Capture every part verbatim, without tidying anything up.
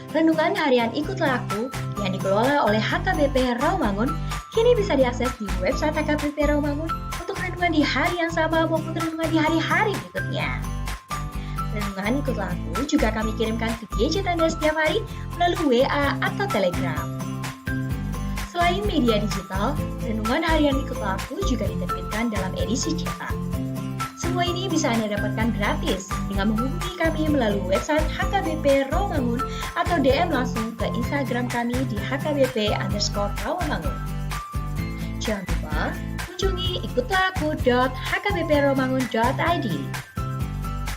Renungan harian Ikutlah Aku yang dikelola oleh H K B P Rawamangun kini bisa diakses di website H K B P Rawamangun untuk renungan di hari yang sama maupun renungan di hari-hari berikutnya. Renungan Ikutlah Aku juga kami kirimkan ke gadget Anda setiap hari melalui W A atau Telegram. Selain media digital, renungan harian Ikutlah Aku juga diterbitkan dalam edisi cetak. Semua ini bisa Anda dapatkan gratis dengan menghubungi kami melalui website H K B P Rawamangun atau D M langsung ke Instagram kami di H K B P underscore Rawamangun. Jangan lupa kunjungi ikutlah aku dot H K B P rawamangun dot I D.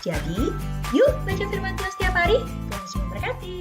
Jadi, yuk baca firman Tuhan setiap hari. Tuhan Yesus memberkati.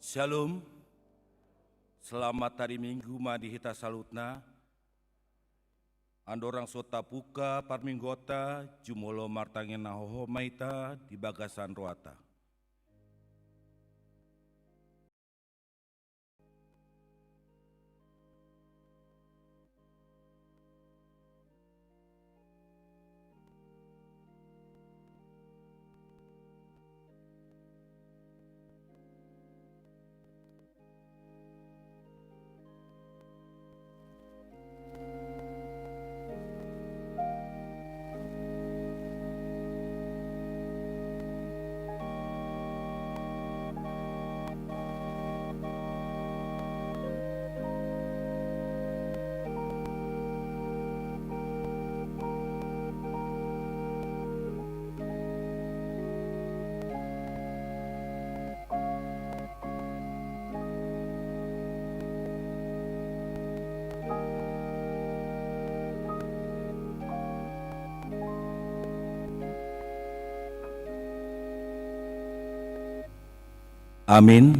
Shalom. Selamat hari Minggu ma di hita saluhutna. Andorang so tapungka parmingguonta, jumolo martangiang na hohom ma hita di bagasan rohanta. Amin.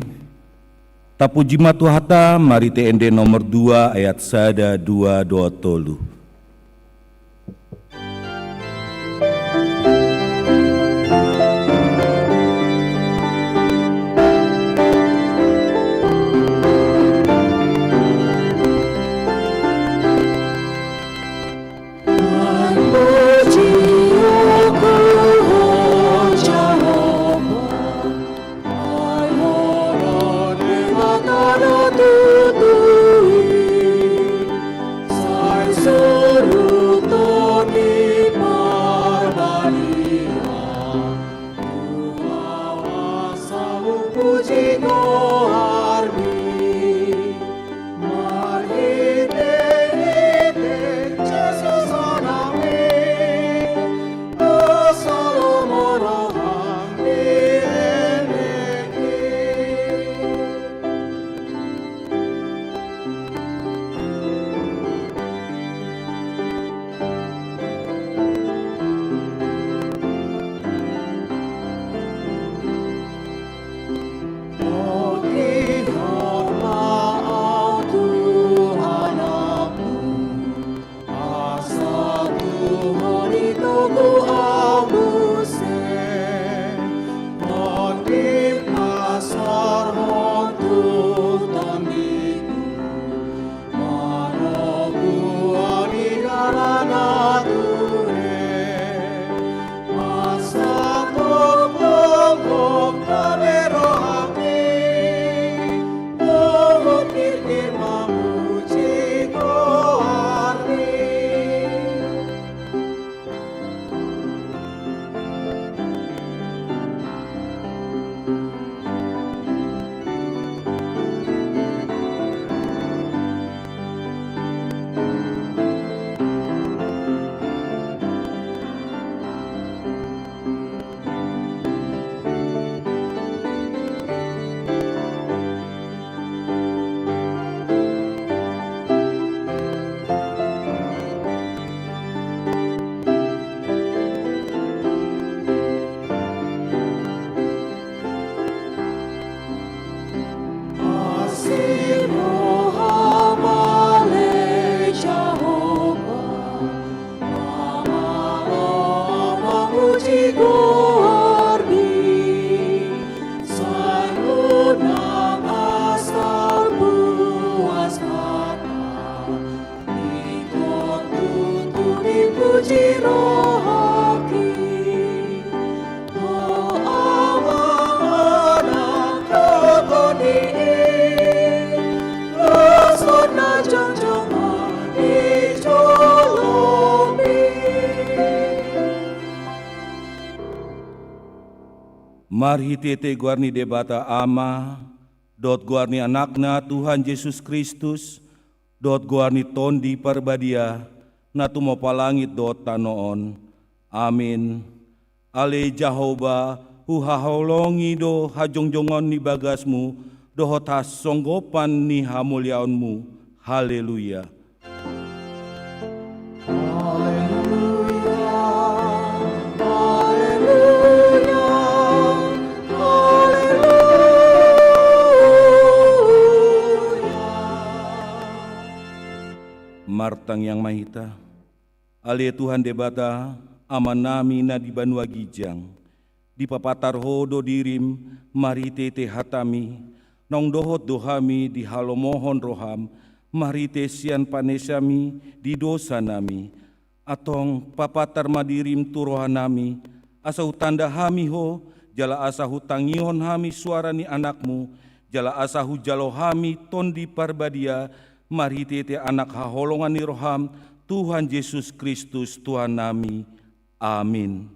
Tapuji ma Tuhanta, marhite ende nomor dua ayat sada, dua dohot tolu. Marhitehite goar ni Debata Ama, dohot goar ni Anakna Tuhan Jesus Kristus, dohot goar ni Tondi Parbadia, na tumompa langit dohot tano on. Amin. Ale Jahowa, huhaholongi do hajongjongon ni bagasmu, dohot hasonggopan ni hamuliaonmu. Haleluya. Martangiang ma hita. Ale Tuhan Debata, Amanami na di banua ginjang, dipapatar Ho do dirim marhitehite hatami, naung dohot do hami dihalomohon roham marhite sian panesami di dosanami. Antong papatar ma dirim tu rohanami, asa hutanda hami Ho, jala asa hutangihon hami suara ni Anakmu, jala asa hujalo hami Tondi Parbadia marhitehite Anak haholongan ni roham, Tuhan Jesus Kristus Tuhannami. Amin.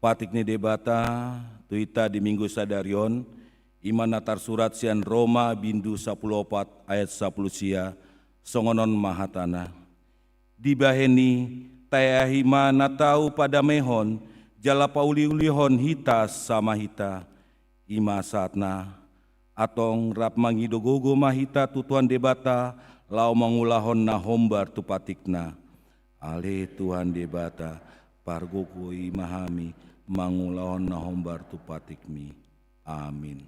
Patik ni Debata tu hita di Minggu sadari on, i ma na tarsurat sian Roma bindu sapuluh opat ayat sapuluh sia, songon on ma hatana. Dibahen i, taeahi ma na tau padamehon, jala pauliulihon hita sama hita. I ma saatna, antong rap mangido gogo ma hita tu Tuhan Debata, laho mangulahon na hombar tu patikna. Ale Tuhan Debata, pargogoi ma hami mangulahon na hombar tu patikmi. Amin.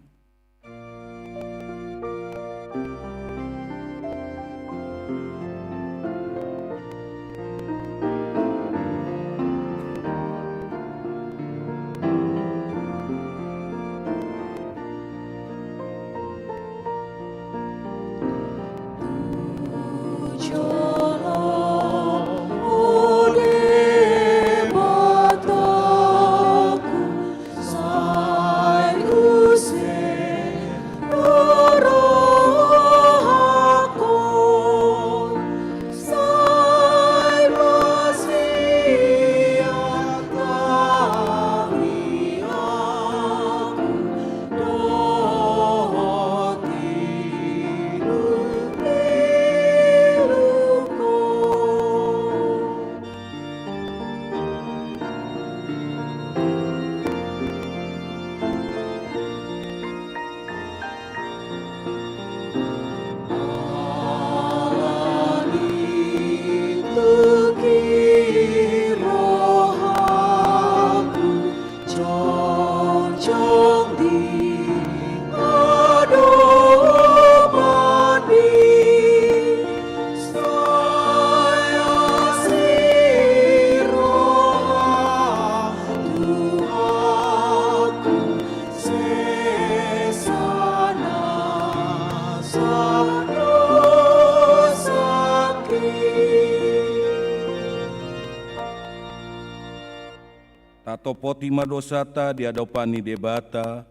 Tatompoti ma dosanta di adopan ni Debata,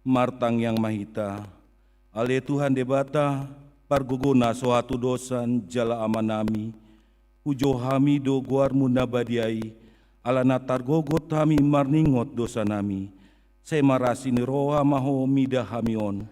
martangiang ma hita. Ale Tuhan Debata, pargogona so hatudosan jala Amanami, hujou hami do goarMu na badia i, ala na targogot hami marningot dosanami. Sai marasi ni roha ma Ho mida hami on.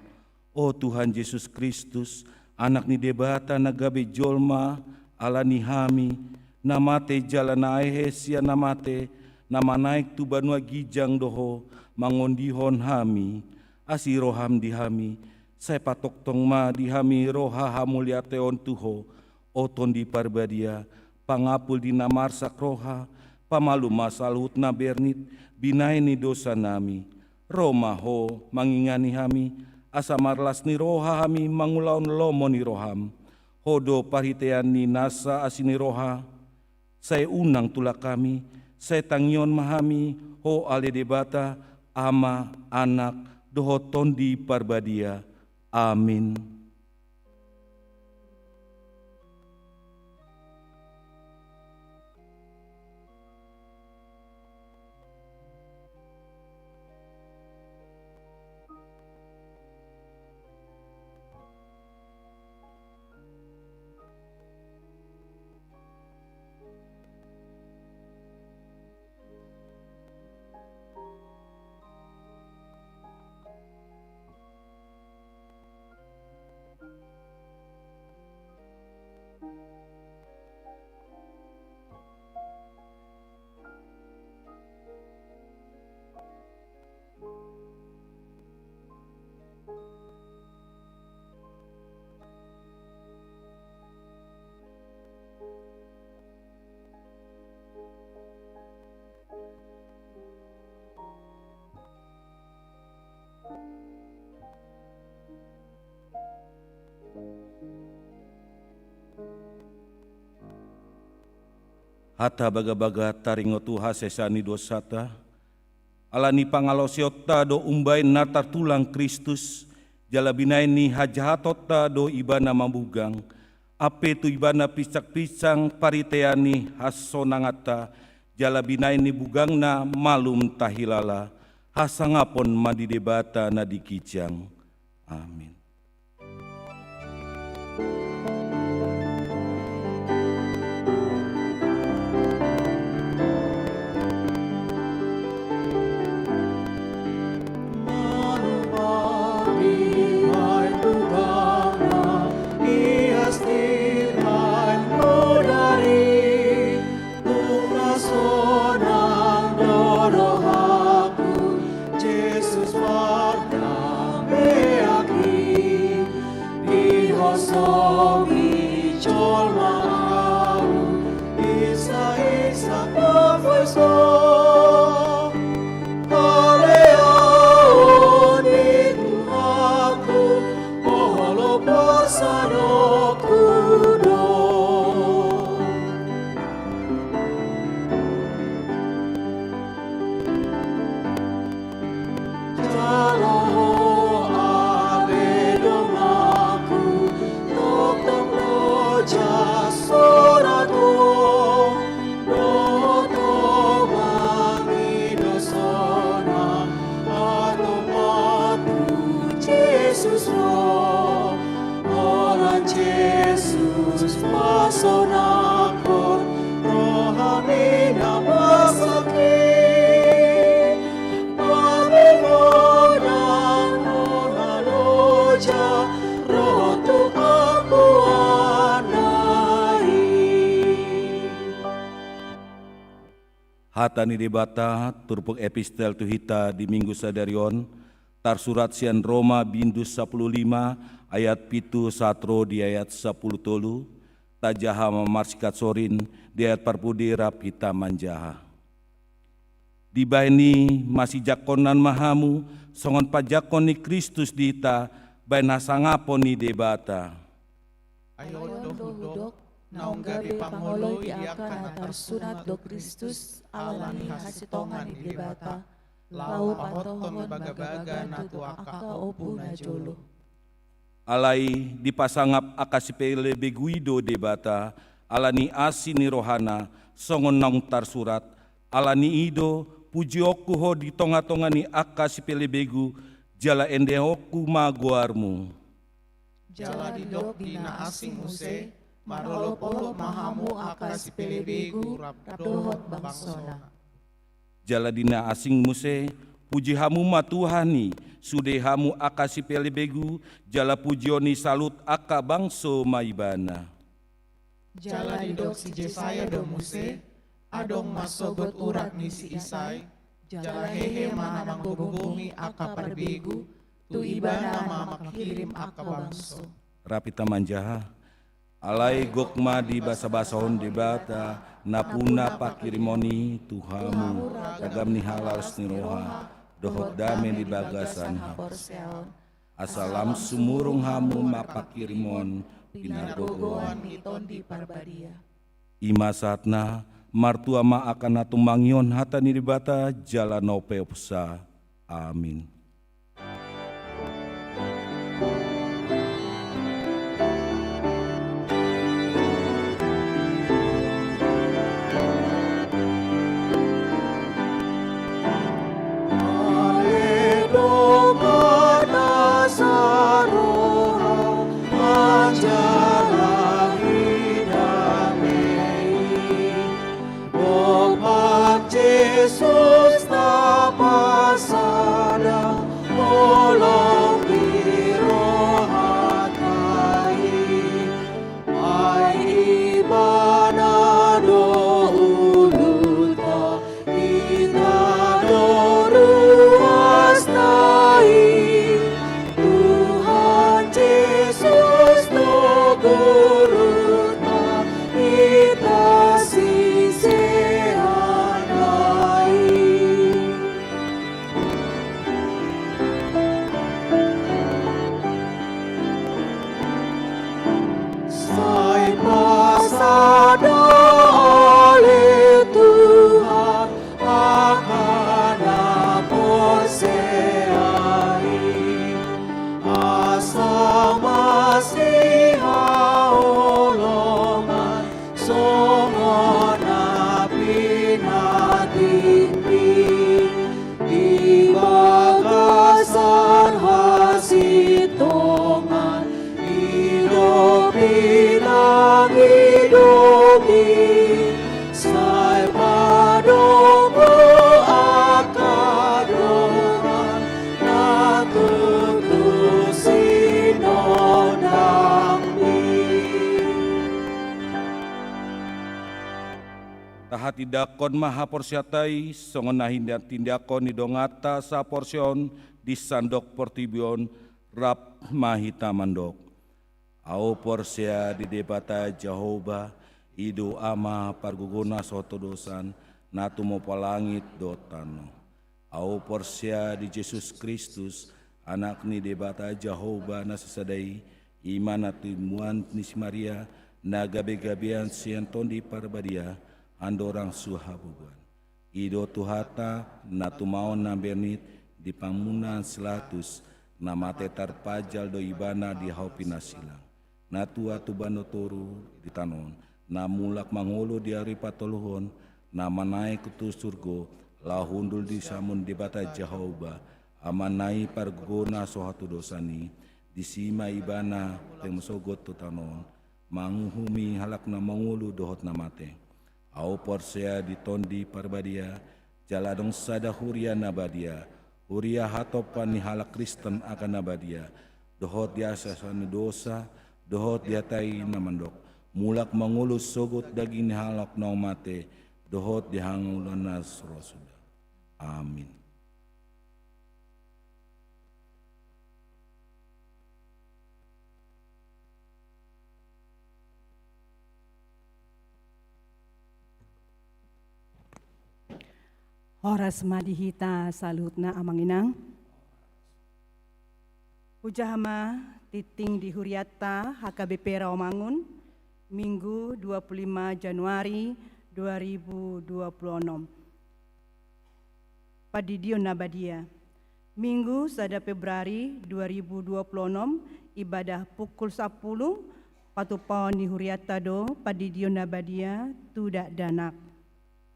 O Tuhan Jesus Kristus, Anak ni Debata na gabe jolma ala ni hami, na mate jala na hehe sian na mate, na manaek tu banua ginjang do Ho, mangondihon hami. Asi roham di hami, sai patongtong ma di hami roha hamuliateon tu Ho, O Tondi Parbadia, pangapul di na marsak roha, pamalum ma saluhut na bernit, binahen ni dosanami. Ro ma Ho mangingani hami, asa marlas ni roha hami mangulahon lomo ni roham. Ho do parhitean ni nasa asi ni roha, sai unang tulak hami, sai tangihon ma hami, ho ale Debata, Ama, Anak, dohot Tondi Parbadia. Amin. Hata bagabaga taringot tu hasesaan ni dosanta, ala ni pangalaosionta do umbahen na tartulang Kristus, jala binahen ni hajahatonta do Ibana mamugang, ampe tu Ibana pinsangpinsang parhitean ni hasonanganta, jala binahen ni bugangna malum tahilala, hasangapon ma di Debata na di ginjang. Amin. Tung na sonang do rohangku, Jesus, martangiang i, dihosongi jolma ahu, isa-isa pafoison. Haleluya, Tuhanku, Ho do porsanangku do. Jala Ho ale Domangku, tongtong loja sorat Ho, dohot Ho mangido sonang, atompa tu Jesus ro. Holan Jesus pasonanghon rohami na masak i. Pamegonanmu na loja ro tu apuanna i. Hata ni Debata, turpuk epistel tu hita di Minggu sadari on, tarsurat sian Roma bindu sampulu lima ayat pitu sahat ro di ayat sampulu tolu, tajaha ma marsikat sorin di ayat parpudi rap hita manjaha. Dibahen i masijangkonnan ma hamu, songon panjangkon ni Kristus di hita, bahen hasangapon ni Debata. Ai on do hudok, naung gabe pangoloi di angka na tarsunat do Kristus ala ni hasintongan ni Debata, laho pahothon bagabaga na tu angka ompu najolo. Alai dipasangap angka sipelebegu i do Debata, ala ni asi ni rohana, songon naung tarsurat, ala ni i do, pujionku ho di tongatonga ni angka sipelebegu, jala endehonku ma goarmu. Jala didok di na asing muse, marolopolop ma hamu angka sipelebegu rap dohot bangsona. Jala di na asing muse, puji hamu ma Tuhan i, sude hamu angka sipelebegu, jala pujion ni saluhut angka bangso ma Ibana. Jala didok si Jesaya do muse, adong ma sogot urat ni si Isai, jala hehe ma na manggogobongi angka parbegu, tu Ibana ma mangkirim angka bangso. Rap hita manjaha. Alai gok ma dibasabasahon Debata, nampuna pangkirimon i tu hamu, ragam ni halaos ni roha, dohot dame di bagasan haporseaon. Asa lam sumurung hamu ma pangkirimon pinargogoan ni Tondi Parbadia. I ma sahatna. Martua ma angka na tumangihon hata ni Debata jala na umpeopsa. Amin. Manjalahi dame i, Dompak Jesus na pasada, holong ni rohanta i. Ai Ibana do uluta, hita do ruasta i. Tuhan Jesus do guruta, hita siseanna i. Sai pasada ale Tuhan angka na porsea i, asa masihaholongan songon na pinatingting di bagasan hasintongan, i do pinangido mi, sai padomu angka dongan na tutu sinondangmi. Tahatindangkon ma haporseaonta i songon na hinda-, tindangkon ni donganta saporseaon di sandok portibi on. Rap ma hita mandok: Ahu porsea di Debata Jahowa, i do Ama pargogona so hatodosan, na tumompa langit dohot tano. Ahu porsea di Jesus Kristus, Anak ni Debata Jahowa na sasada i, i ma na tinubuan ni si Maria, na gabegabean sian Tondi Parbadia, andorang so habubuan. I do Tuhanta, na tumaon na bernit di pamunuan si Pilatus, na mate tarpajal do Ibana di hau pinasilang. Na tua tubuan do toru di tano on, na mulak mangolu di ari patoluhon, na manaek tu surgo, laho hundul di siamun Debata Jahowa, Amana i pargogona so hatodosan i, disi ma Ibana paima sogot tu tano on, manguhumi halak na mangolu dohot na mate. Ahu porsea di Tondi Parbadia, jala adong sada huria na badia, huria hatompa ni halak Kristen angka na badia, dohot di hasesaan ni dosa, dohot di hata i na mandok, mulak mangolu sogot daging ni halak naung mate, dohot di hangoluan na so ro suda. Amin. Horas ma di hita saluhutna, Amang Inang. Hujaha ma tingting di hurianta H K B P Rawamangun, Minggu dua puluh lima Januari dua ribu dua puluh enam. Pandidion na badia. Minggu sada Februari dua ribu dua puluh enam, ibadah pukul sampulu, patupaon ni hurianta do pandidion na badia tu dakdanak.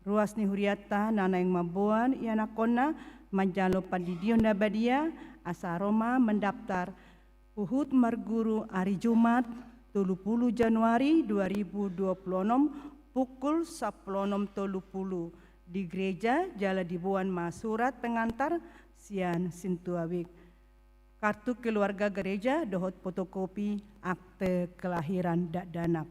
Ruas ni hurianta na naeng mamboan ianakhonna manjalo pandidion na badia, asa ro ma mandaptar huhut marguru ari Jumat, tolu pulu Januari dua ribu dua puluh enam, pukul sampulu onom tolu pulu, di gereja, jala diboan ma surat pengantar sian sintua wijk, kartu keluarga gereja dohot fotokopi akte kelahiran dakdanak.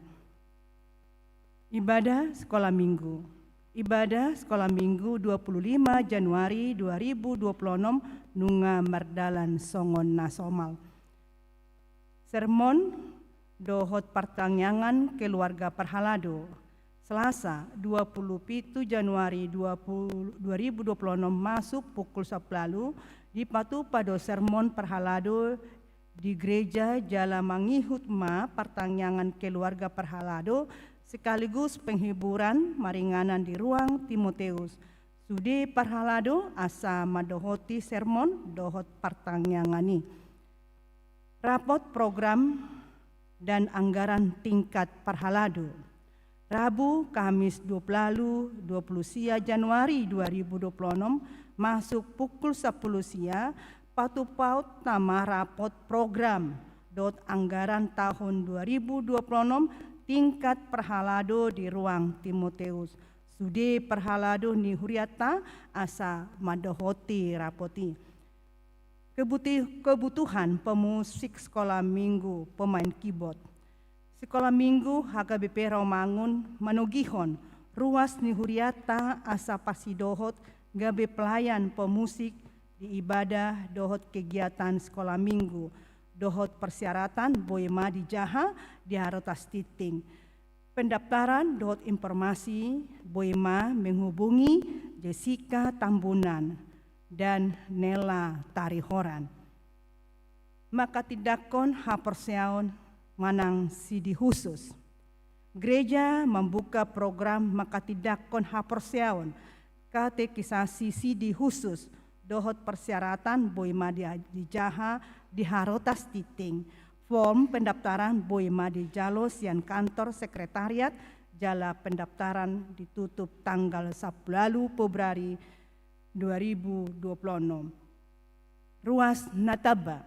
Ibadah Sekolah Minggu. Ibadah Sekolah Minggu dua puluh lima Januari dua ribu dua puluh enam nunga mardalan songon na somal. Sermon dohot partangiangan keluarga parhalado, Selasa, dua puluh pitu Januari dua puluh, dua ribu dua puluh enam, masuk pukul sapulu ualu, dipatupa do sermon parhalado di gereja jala mangihut ma partangiangan keluarga parhalado sekaligus penghiburan maringanan di ruang Timoteus. Sude parhalado asa mandohoti sermon dohot partangiangan i. Rapot program dan anggaran tingkat parhalado. Rabu, Kamis, dua puluh ualu, dua puluh sia Januari dua ribu dua puluh enam, masuk pukul sapulu sia, patupaonta ma rapot program dohot anggaran tahun dua ribu dua puluh enam tingkat parhalado di ruang Timoteus. Sude parhalado ni hurianta asa mandohoti rapot i. Kebuti-, kebutuhan pemusik sekolah minggu, pemain keyboard. Sekolah minggu H K B P Rawamangun manogihon ruas ni hurianta asa parsidohot gabe pelayan pemusik di ibadah dohot kegiatan sekolah minggu, dohot persyaratan boi ma dijaha di Harotas Titing. Pendaftaran dohot informasi boi ma menghubungi Jessica Tambunan dan Nella Tarihoran. Manghatindanghon haporseaon manang sidi khusus. Gereja membuka program manghatindanghon haporseaon, katekisasi sidi khusus, dohot persyaratan boi ma di-, dijaha di Harotas Titing. Form pendaftaran boi ma dijalo sian kantor sekretariat, jala pendaftaran ditutup tanggal sapulu ualu Februari dua ribu dua puluh enam. Ruas na tamba.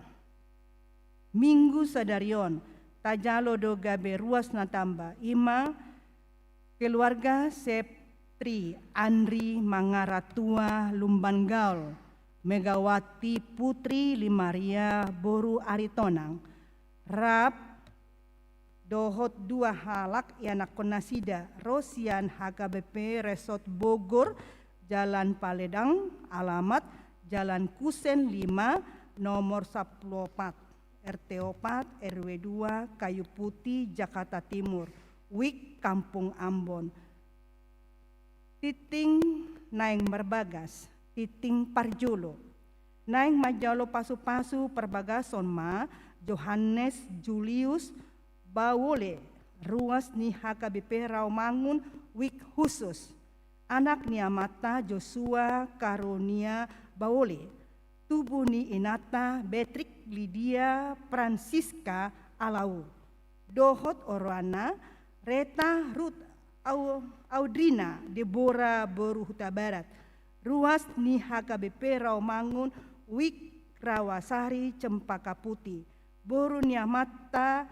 Minggu sadari on, tajalo do gabe ruas na tamba, i ma keluarga Septri Andri Mangaratua Lumban Gaol, Megawati Putri Limaria boru Aritonang, rap dohot dua halak ianakhon nasida, ro sian H K B P Resort Bogor, Jalan Paledang, alamat Jalan Kusen lima, nomor sapulu opat, R T opat, R W dua, Kayu Putih, Jakarta Timur, wijk Kampung Ambon. Titing naeng marbagas, titing parjolo. Naeng manjalo pasupasu parbagason ma Johannes Julius Bawole, ruas ni H K B P Rawamangun, wijk khusus. Anak ni amanta Joshua Karunia Bawole. Tubu ni inanta Beatrix Lydia Francisca Alau. Dohot oroanna Reta Ruth Au-, Audrina Deborah boru Hutabarat. Ruas ni H K B P Rawamangun, wijk Rawasari Cempaka Putih. Boru ni amanta,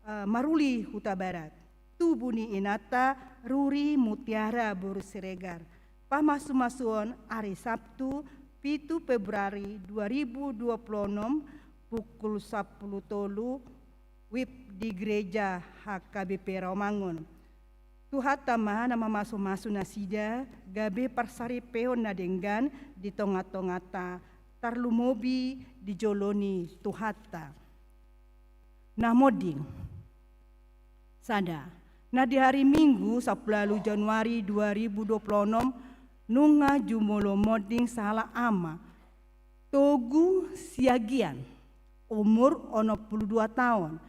eh, Maruli Hutabarat. Tubu ni inanta Ruri Mutiara boru Siregar. Pamasumasuon ari Sabtu, pitu Februari dua ribu dua puluh enam, pukul sapulu tolu, wib di gereja H K B P Rawamangun. Tuhanta ma na mamasumasu nasida, gabe parsaripeon na denggan di tongatonganta, tarlumobi di jolo ni Tuhanta. Na monding. Sada. Na di hari Minggu, sapulu ualu Januari dua ribu dua puluh enam, nunga jumolo monding sahalak ama. Togu Siagian, umur onom pulu dua taon.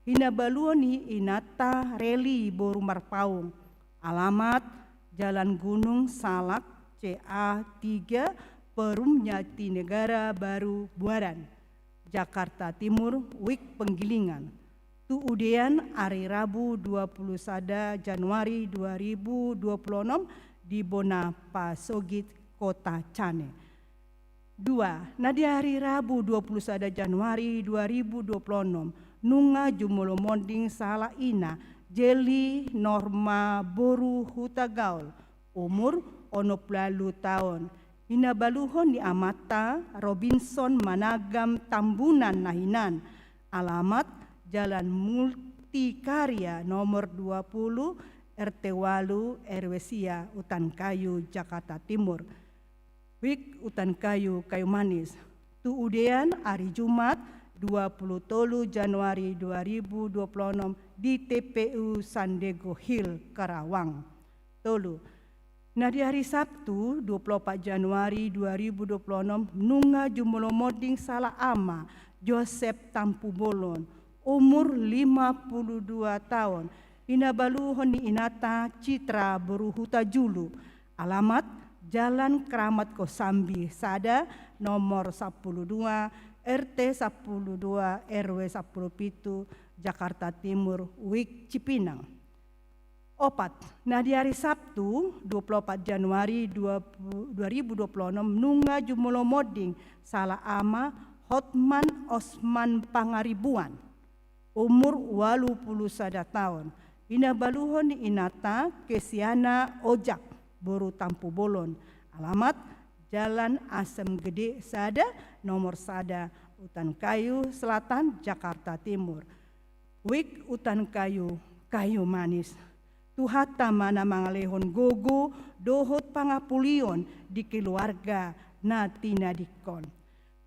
Hinabaluhon ni inanta Reli boru Marpaung. Alamat Jalan Gunung Salak, C A tiga, Perum Jatinegara Baru Buaran, Jakarta Timur, wijk Penggilingan. Tu udean ari Rabu dua pulu sada Januari dua ribu dua pulu onom di Bona Pasogit, Kota Cane. Dua, na di ari Rabu dua pulu sada Januari dua ribu dua pulu onom, nunga jumolo monding sahalak ina, Jeli Norma boru Hutagaol, umur onom pulu ualu taon. Hinabaluhon ni amanta Robinson Managam Tambunan na hinan. Alamat Jalan Multikarya nomor dua pulu, R T ualu, R W sia, Utankayu, Jakarta Timur. Wijk Utankayu, Kayu Manis. Tu udean ari Jumat, dua puluh tolu Januari dua ribu dua puluh enam di T P U San Diego Hill, Karawang. Tolu. Na di ari Sabtu, dua puluh opat Januari dua ribu dua puluh enam, nunga jumolo monding sahala ama, Josep Tampubolon, umur lima puluh dua taon, hinabaluhon ni inanta Citra boru Hutajulu, alamat Jalan Keramat Kosambi sada, nomor sampulu dua, R T sampulu dua, R W sampulu pitu, Jakarta Timur, Wijk Cipinang. Opat. Na di ari Sabtu, dua puluh opat Januari dua puluh, dua ribu dua puluh enam, nunga jumolo monding sahala ama, Hotman Osman Pangaribuan, umur ualu pulu sada taon, hinabaluhon ni inanta Kesiana Ojak boru Tampubolon, alamat Jalan Asem Gede sada, nomor sada, Utan Kayu Selatan, Jakarta Timur. Wijk Utan Kayu, Kayu Manis. Tuhanta ma na mangalehon gogo dohot pangapulion di keluarga na tinadingkon.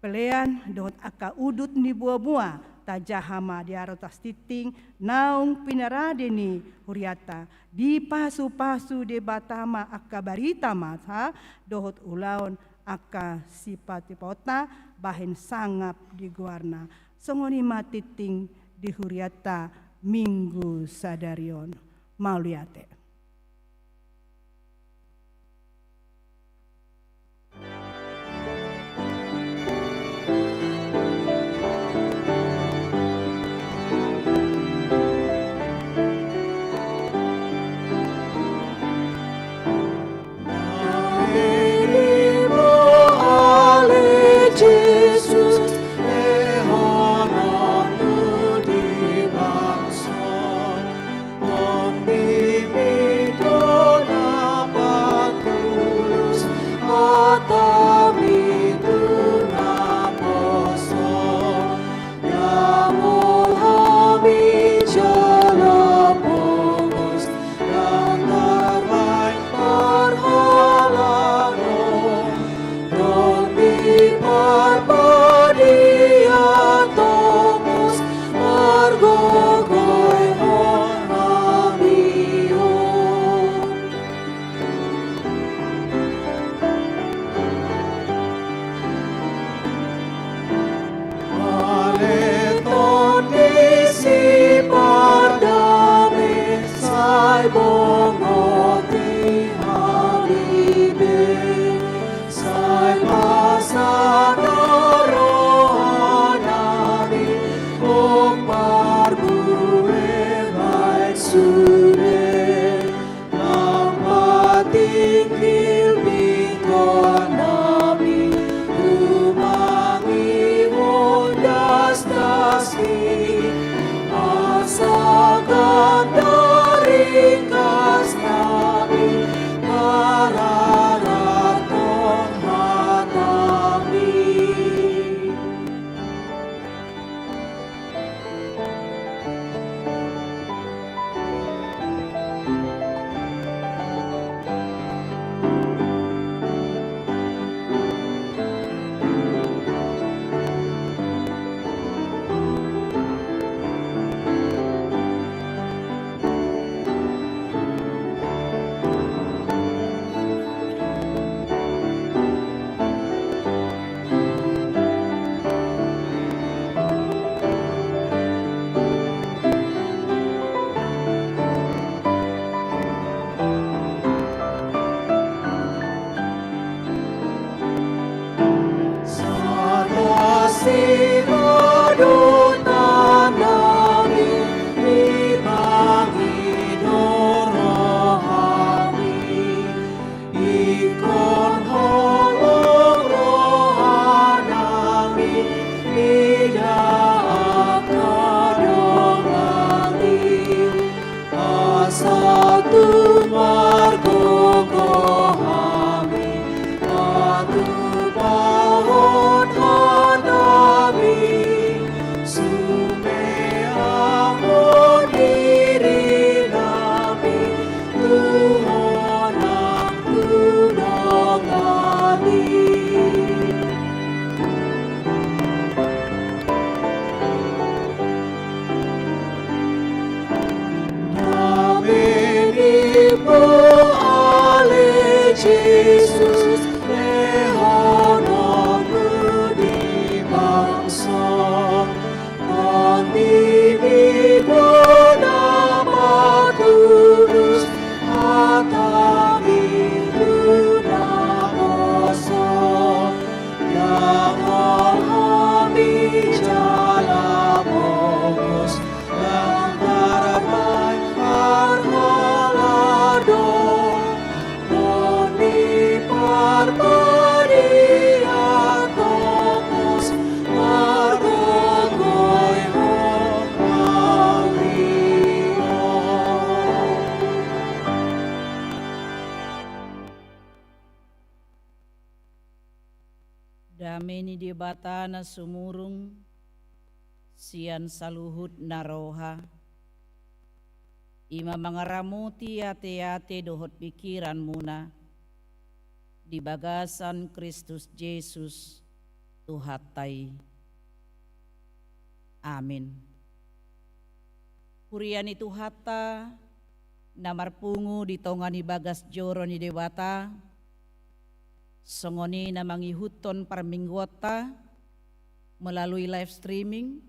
Pelean dohot angka udut ni boaboa tajaha ma di ari Sabtu tingting naung pinarade ni hurianta. Dipasupasu Debata ma angka barita masa dohot ulaon angka sipatupaonta bahen sangap di goarna. Songon i ma tingting di hurianta Minggu sadari on. Mauliate. Debata na sumurung sian saluhut na roha, i ma mangaramoti ateate dohot pikiranmuna di bagasan Kristus Jesus Tuhanta i. Amin. Huria ni Tuhanta na marpungu di tonga ni bagas joro ni Debata, songon i na mangihuthon parmingguonta melalui live streaming,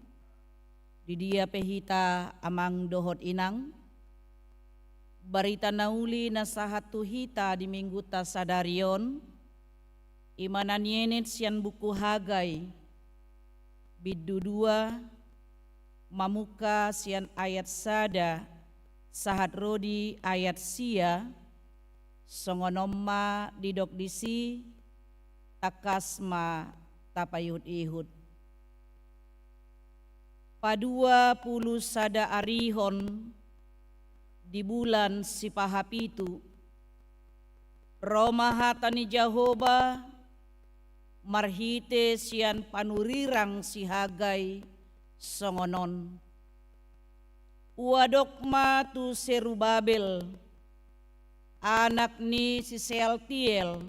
di dia pe hita amang dohot inang, barita na uli na sahat tu hita di minggunta sadari on, i ma na nienet sian buku Hagai, bindu dua, mamungka sian ayat sada sahat ro di ayat sia, songon on ma didok disi, tangkas ma tapaihut-ihut. Padua pulu sada arihon di bulan sipahapitu, ro ma hata ni Jahowa marhite sian panurirang si Hagai songon on: Huadok ma tu Serubabel, anak ni si Sealtiel,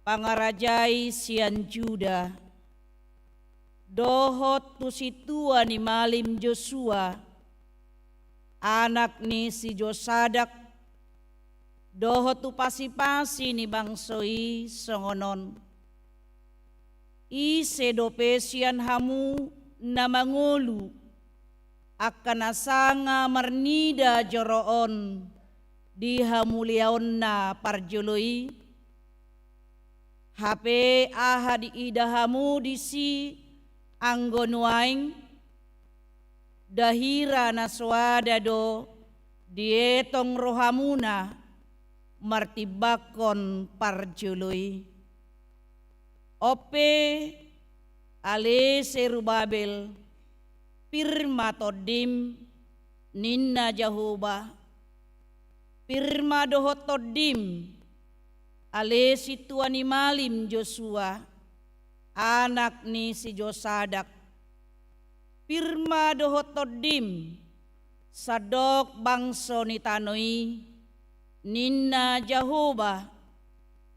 pangarajai sian Juda, dohot tu sintua ni malim Josua, anak ni si Josadak, dohot tu pasipasi ni bangso i songon on: Ise dope sian hamu na mangolu angka na sanga marnida joro on di hamuliaonna parjolo i? Hape aha diida hamu disi anggo nuaeng? Nda hira na soada do dietong rohamuna martimbangkon parjolo i? On pe, ale Serubabel, pir ma tondim, ninna Jahowa. Pir ma dohot tondim, ale sintua ni malim Josua, anak ni si Josadak. Pir ma dohot tondim, sandok bangso ni tano i, ninna Jahowa,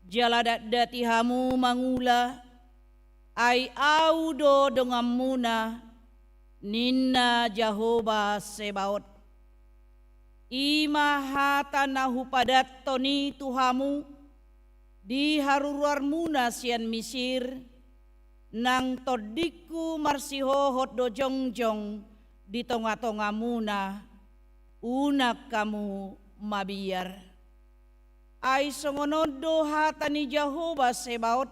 jala datdati hamu mangula, ai Ahu do donganmuna, ninna Jahowa Sebaot. I ma hata na hupadanhon i tu hamu di haruruarmuna sian Misir, nang tondingku marsihohot do jongjong di tongatongamuna, unang hamu mabiar. Ai songon on do hata ni Jahowa Sebaot: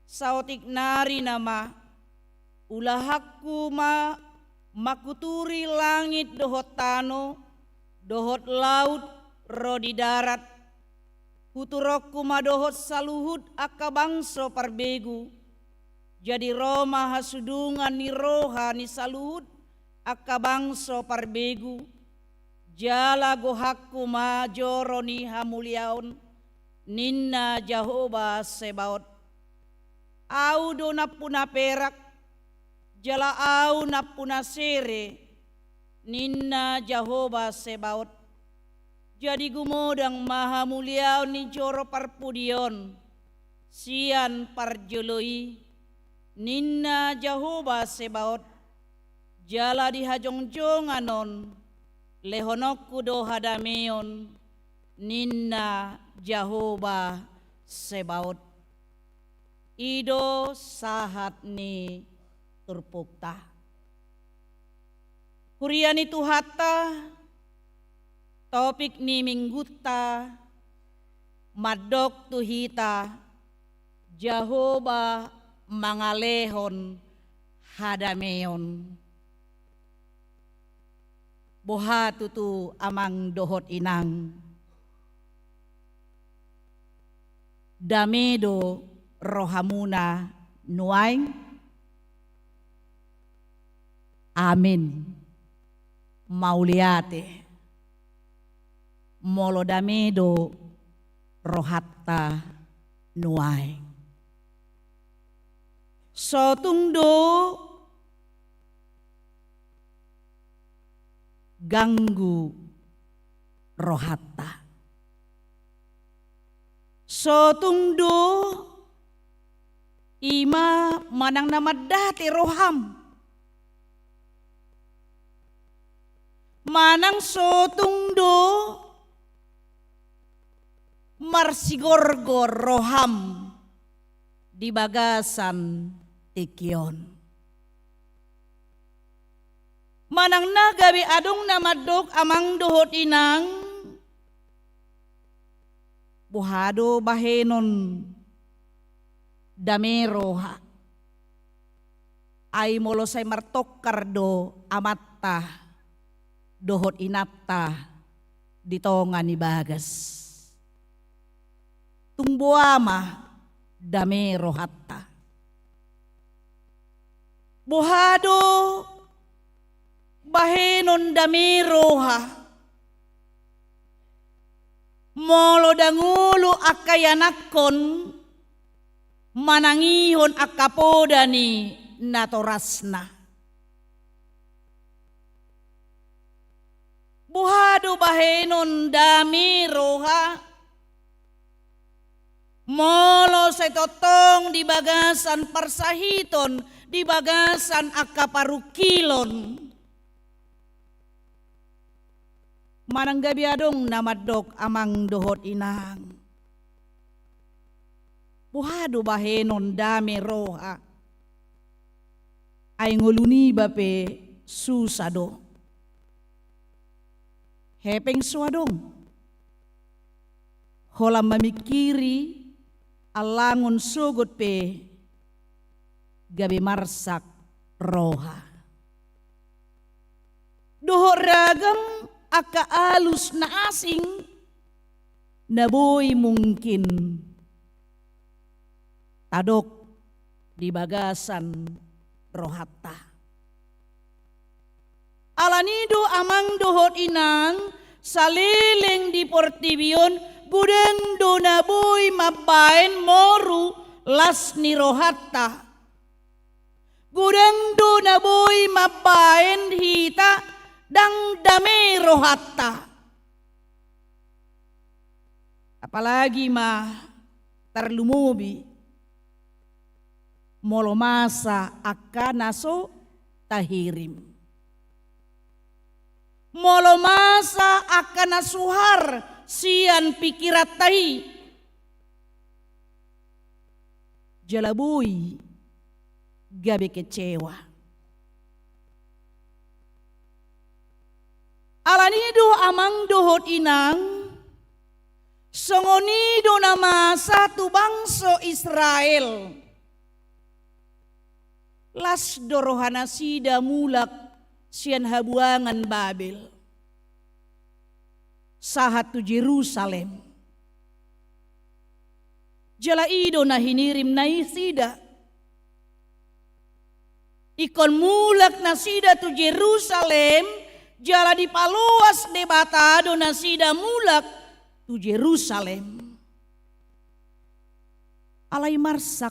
Saotik nari nama, ulahanku ma mangkuturi langit dohot tano, dohot laut ro di darat. Huturonku ma dohot saluhut angka bangso parbegu. Jadi ro ma hasudungan ni roha ni saluhut angka bangso parbegu, jala gohanku ma joro ni hamuliaon, ninna Jahowa Sebaot. Ahu do nampuna perak, jala Ahu nampuna sere, ninna Jahowa Sebaot. Jadi gumodang ma hamuliaon ni joro parpudi on sian parjolo i, ninna Jahowa Sebaot. Jala di hajongjongan on lehononku do hadameon, ninna Jahowa Sebaot. I do sahat ni turpukta. Huria ni Tuhanta, topik ni minggunta mandok tu hita: Jahowa mangalehon hadameon. Boha tutu amang dohot inang, dame do rohamuna nuaeng? Amin. Mauliate. Molo dame do rohanta nuaeng. So tung do ganggu rohanta. So tung do i ma manang na mandate roham. Manang so tung do marsigorgor roham di bagasan tingki on. Manang na gabe adong na mandok amang dohot inang, boha do bahenon dame roha? Ai molo sai martongkar do amanta dohot inanta di tonga ni bagas, tung boha ma dame rohanta? Boha do bahenon dame roha molo ndang olo angka ianakhon manangihon angka poda ni natorasna? Boha do bahenon dame roha molo sai tongtong di bagasan parsahiton, di bagasan angka parungkilon? Manang gabe adong na mandok amang dohot inang, boha do bahenon dame roha? Ai ngolu niba pe susa do. Hepeng so adong. Holan mamingkiri allangon sogot pe gabe marsak roha. Dohot ragam angka alus na asing na boi mungkin tadok di bagasan rohanta. Alani do amang dohot inang, saleleng di portibi on godang do na boi mambaen moru las ni rohanta. Godang do na boi mambaen hita ndang dame rohanta. Apalagi ma tarlumobi molo masa angka na so tahirim. Molo masa angka na suhar sian pingkiranta i. Jala boi gabe kecewa. Alani do amang dohot inang, songon i do na masa tu bangso Israel. Las do rohanasida mulak sian habuangan Babel sahat tu Jerusalem. Jala i do na hinirim nasida. Ingkon mulak nasida tu Jerusalem, jala dipaloas Debata do nasida mulak tu Jerusalem. Alai marsak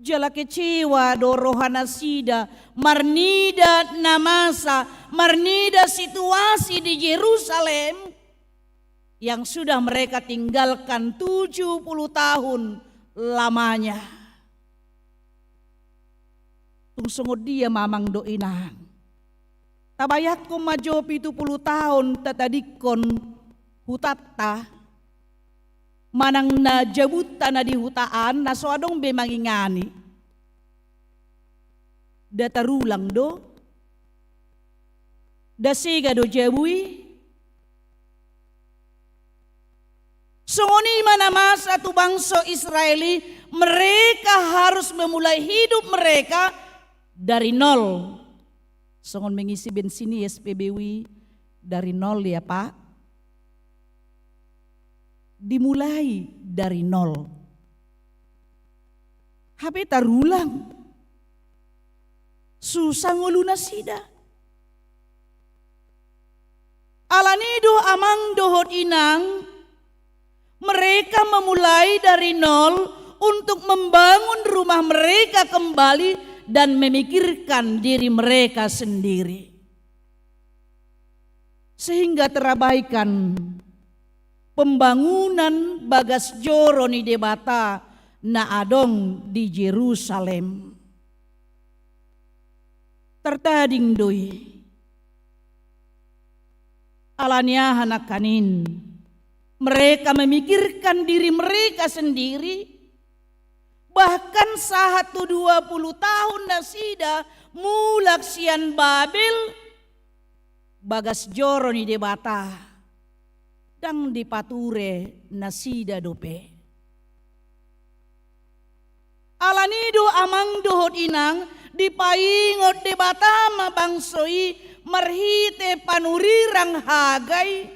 jala kecewa do rohanasida marnida na masa, marnida situasi di Jerusalem yang sudah mereka tinggalkan tujuh puluh tahun lamanya. Tung songon dia ma amang dohot inang? Tabayangkon ma jo pitu pulu taon tatadingkon hutanta, manang na jabunta na di huta an, na so adong be mangingani. Nda tarulang do? Nda sega do jabu i? Songon i ma na masa tu bangso Israel i, mereka harus memulai hidup mereka dari nol. Songon mengisi bensin i S P B U i, dari nol ya, Pak. Dimulai dari nol. Hape tarulang. Susa ngolunasida. Alani do amang dohot inang, mereka memulai dari nol untuk membangun rumah mereka kembali dan memikirkan diri mereka sendiri. Sehingga terabaikan pembangunan bagas joro ni Debata na adong di Jerusalem. Tartading do i. Ala ni aha nangkaning? Mereka memikirkan diri mereka sendiri. Bahkan sahat tu dua puluh tahun nasida mulak sian Babel, bagas joro ni Debata ndang dipature nasida dope. Ala ni do, amang dohot inang, dipaingot Debata ma bangso i marhite panurirang Hagai,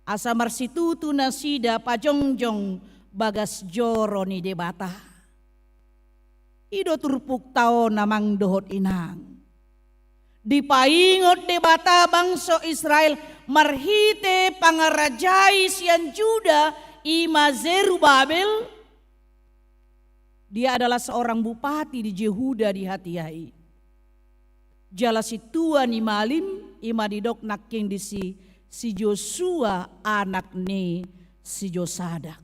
asa marsitutu nasida pajongjong bagas joro ni Debata. I do turpukta on, amang dohot inang. Dipaingot Debata bangso Israel marhite pangarajai sian Juda, i ma Zerubabel. Dia adalah seorang bupati di Jehuda di hatiha i. Jala sintua ni malim, i ma didok nangkin disi si Josua anak ni si Josadak.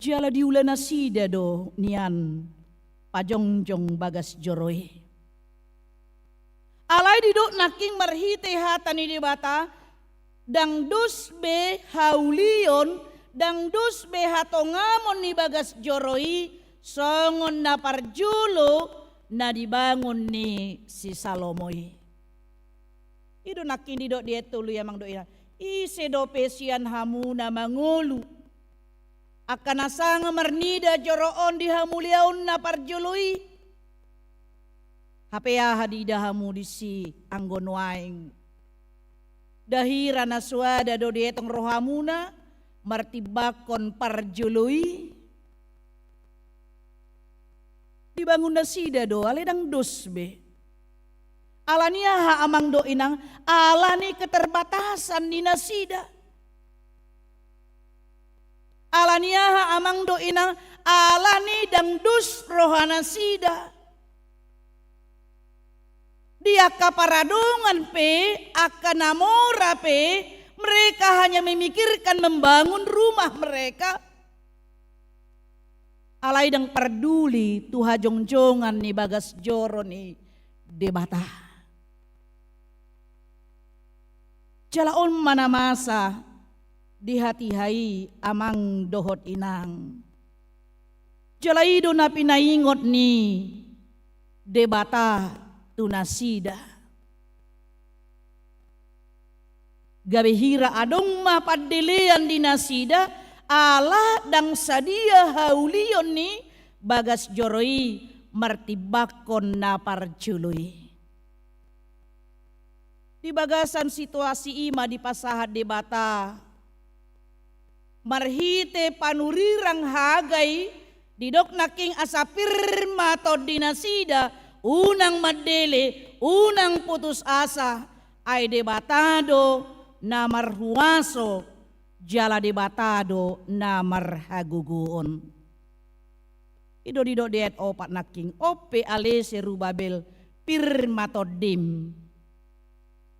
Jala diula nasida do nian pajongjong bagas joro i. Alai didok nangkin marhite hata ni Debata, ndang dos be haulion, ndang dos be hatongamon ni bagas joro i, songon na parjolo na dibangun ni si Salomo i. I do nangkin didok di ayat tolu i, amang dohot inang. Ise dope sian hamu na mangolu angka na sanga marnida joro on di hamuliaon na parjolo i? Hape aha diida hamu disi anggo nuaeng? Nda hira na soada do dietong rohamuna martimbangkon parjolo i? Dibangun nasida do, alai ndang dos be. Ala ni aha, amang dohot inang? Ala ni keterbatasan ni nasida. Ala ni aha, amang dohot inang? Ala ni ndang dos roha nasida. Di angka paradongan pe, angka na mora pe, mereka hanya memikirkan membangun rumah mereka. Alai ndang parduli tu hajongjongan ni bagas joro ni Debata. Jala on ma na masa di hatiha i, amang dohot inang. Jala i do na pinaingot ni Debata tu nasida. Gabe hira adong ma pandelean di nasida, ala ndang sadia haulion ni bagas joro i martimbangkon na parjolo i. Di bagasan situasi i ma dipasahat Debata marhite panurirang Hagai, didok nangkin asa pir ma tondi nasida, unang mandele, unang putus asa, ai Debata do na marhuaso, jala Debata do na marhagogoon. I do didok di ayat opat nangkin, on pe ale Zerubabel, pir ma tondim.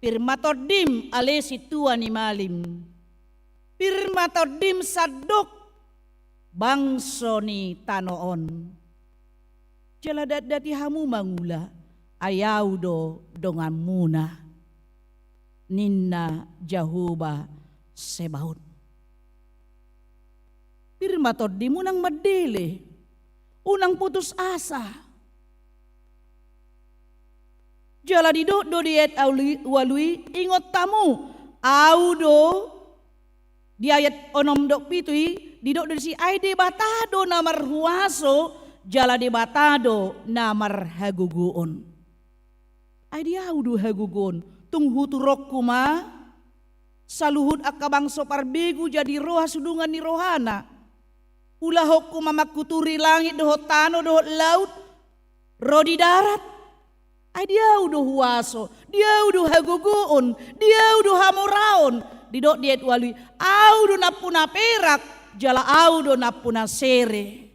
Pir ma tondim ale sintua ni malim. Pir ma tondim sandok bangso ni tano on. Jala datdati hamu mangula, ai Ahu do donganmuna, ninna Jahowa Zebaot. Pir ma tondim, unang mandele, unang putus asa. Jala didok do di ayat ualu i, ingot hamu, Ahu do, di ayat onom dohot pitu i, didok do disi, ai Debata do na marhuaso, jala Debata do na marhagogoon. Ai di Ahu do hagogoon, tung huturonku ma saluhut angka bangso parbegu jadi ro hasudungan ni rohana. Ulahonku ma mangkuturi langit dohot tano dohot laut, ro di darat. Ai di Ahu do huaso, di Ahu do hagogoon, di Ahu do hamoraon, Didok di ayat ualu i, "Ahu do nampuna perak, jala ahu do nampuna sere."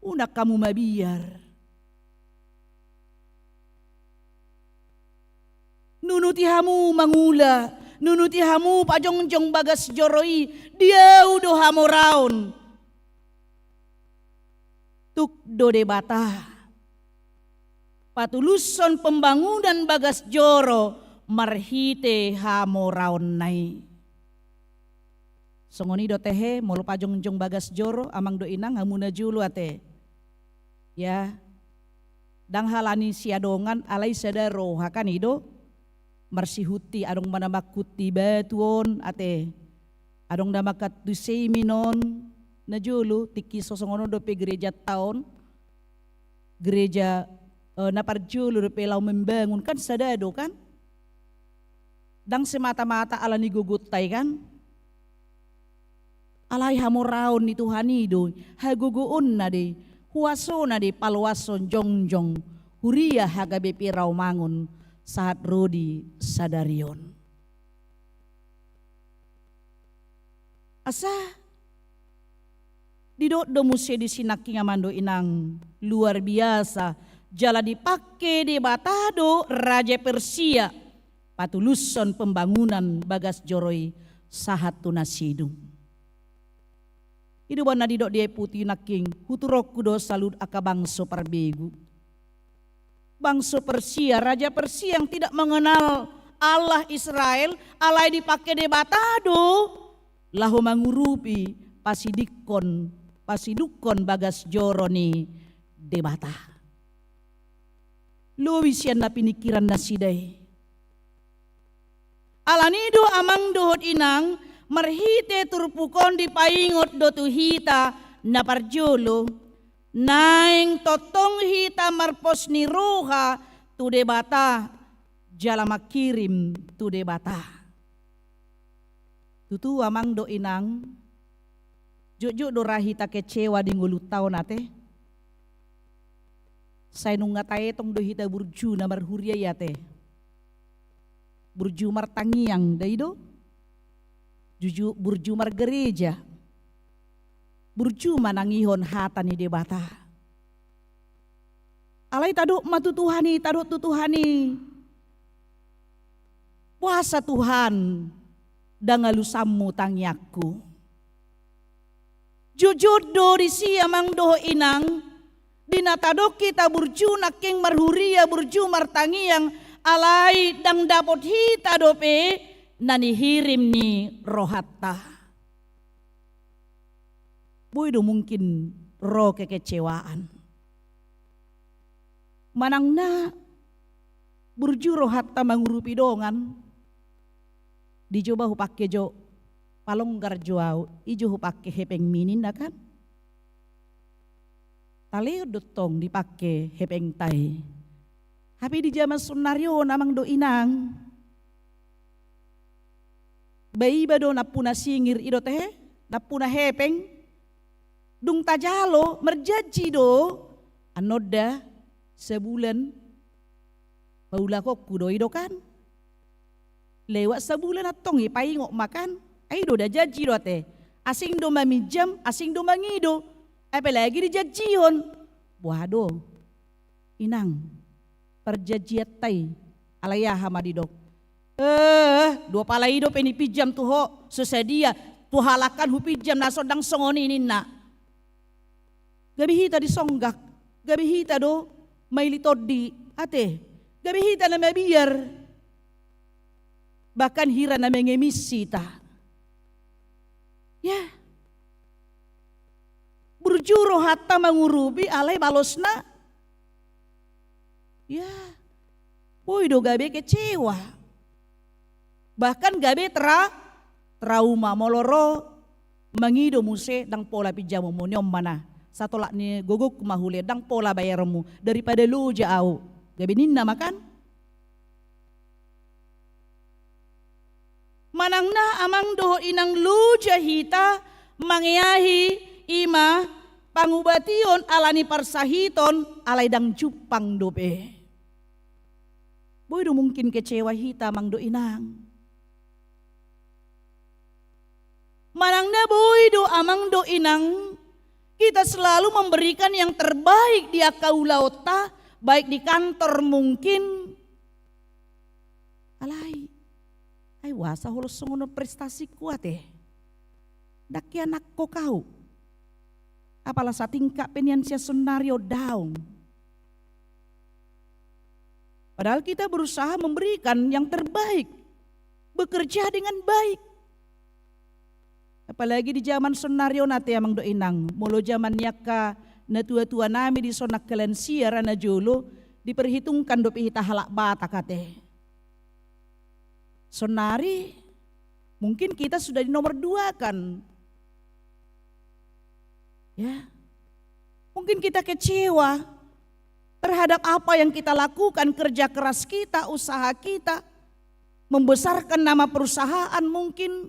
Unang hamu mabiar. Nunuti hamu mangula, nunuti hamu pajongjong bagas joro i, di ahu do hamoraon. Tuk do Debata patulushon pembangunan bagas joro marhite hamoraonna i. Songon i do ate, molo pajongjong bagas joro, amang dohot inang, hamu na jolo ate. Ya, ndang halani siadongan, alai sada roha kan i do. Marsihunti, adong ma na manghunti batu on ate. Adong na manghunti semen on, na jolo, tingki so songon on dope gerejanta on. Gereja, eh, na parjolo dope laho membangun, kan sada do kan? Ndang semata-mata alani gogonta i kan? Alai hamoraon ni Tuhan i do, hagogoonna do i, huasona do i paloashon jongjong huria hagabe piraomangon sahat ro di sadari on. Asa didok do muse disi nangkin, amang dohot inang, luar biasa, jala dipangke Debata do raja Persia patulushon pembangunan bagas joro i sahat tu na sidung. I do umbahen na didok di ayat pitu nangkin, huturonku do saluhut angka bangso parbegu. Bangso Persia, raja Persia yang tidak mengenal Allah Israel, alai dipangke Debata do laho mangurupi, pasidingkon, pasidungkon bagas joro ni Debata. Lobi sian na piningkiran nasida i. Alani do, amang dohot inang, marhite turpuk on dipaingot do tu hita na parjolo, naeng tongtong hita marpos ni roha tu Debata, jala mangkirim tu Debata. Tutu, amang dohot inang, jotjot do ra hita kecewa di ngolunta on ate. Sai nunga taetong do hita burju na marhuria i ate. Burju martangiang, da i do? Juju-, burju margereja. Burju manangihon hata ni Debata. Alai tadok ma tu Tuhan i, tadok tu Tuhan i. Boasa Tuhan, ndang alusanmu tangiangku? Jotjot do disi, amang dohot inang, di na tadok hita burju nangkin marhuria, burju martangiang, alai ndang dapot hita dope na nihirim ni rohanta. Boi do mungkin ro kekecewaan. Manang na burju rohanta mangurupi dongan. Di jo ba hupangke jo, palonggar jo au, i jo hupangke hepeng mi ninna kan? Talehon do tong dipangke hepengta i. Hape di jaman saonari on, amang dohot inang, ba iba do nampuna singir i do ate, nampuna hepeng. Dung tajalo, marjanji do, annon da, sabulan paulakonku do i do kan. Lewat sabulan antong i paingot ma kan. Ai do da janji do ate. Asing do maminjam, asing do mangido. Apalagi dijanjihon. Boha do, inang, parjanjianta i? Alai aha ma didok? Eh, dua pala i dope nipinjam tu ho, so sadia, tu halak an hupinjam, na so ndang songon i ninna. Gabe hita disonggak, gabe hita do maili tondi, ate, gabe hita na mabiar. Bahkan hira na mengemis hita. Ya. Burju rohanta mangurupi, alai balosna, ya, boi do gabe kecewa. Bahkan gabe tra-, trauma. Molo ro mangido muse, ndang pola pinjamonmu, nion ma na. Satolak ni gogongku ma hulehon, ndang pola bayaronmu, daripada loja au. Gabe ninna ma kan? Manang na, amang dohot inang, loja hita mangeahi, i ma pangubation ala ni parsahiton, alai ndang jumpang dope. Boi do mungkin kecewa hita, amang dohot inang. Manang na boi do amang dohot inang, kita selalu memberikan yang terbaik di angka ulaonta, baik di kantor mungkin. Alai, ai boasa holan songon on prestasiku ate? Ndang ianakhon au. Apala satingkat pe nian sian saonari on daong. Padahal kita berusaha memberikan yang terbaik, bekerja dengan baik. Apalagi di zaman saonari on ate amang dohot inang, molo zaman ni angka natuatua nami dison, angka lansia ra na jolo, diperhitungkan dope hita halak Batak ate. Saonari mungkin kita sudah dinomorduakan. Ya. Mungkin kita kecewa terhadap apa yang kita lakukan, kerja keras kita, usaha kita, membesarkan nama perusahaan mungkin.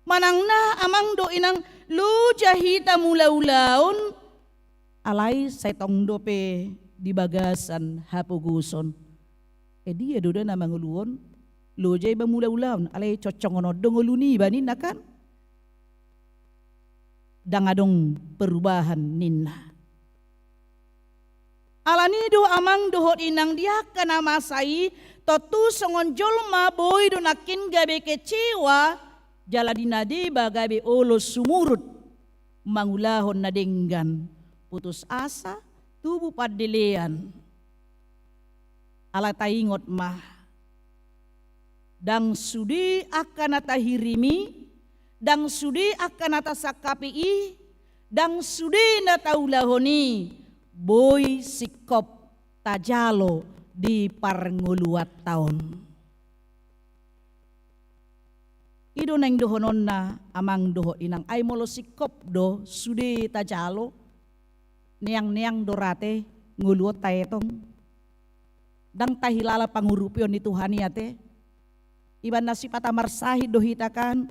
Manang na amang dohot inang, loja hita mangula ulaon, alai sai tong dope di bagasan hapogoson. Eh, dia do da na mangolu on, loja iba mangula ulaon, alai cocok on do ngolu niba ninna kan? Ndang adong perubahan ninna. Alani do amang dohot inang, di angka na masa i, tontu songon jolma boi do nangkin gabe kecewa, jala di na deba gabe olo sumurut, mangulahon na denggan, putus asa, tubu pandelean. Alai taingot ma, ndang sude angka na tahirimi, ndang sude angka na tasangkapi i, ndang sude na taulahon i, boi singkop tajalo di parngoluanta on. I do naeng dohononna amang dohot inang, ai molo singkop do sude tajalo, neang-neang do ra ate ngolu on taetong. Ndang tahilala pangurupion ni Tuhan i ate. Ibana sipata marsahit do hita kan.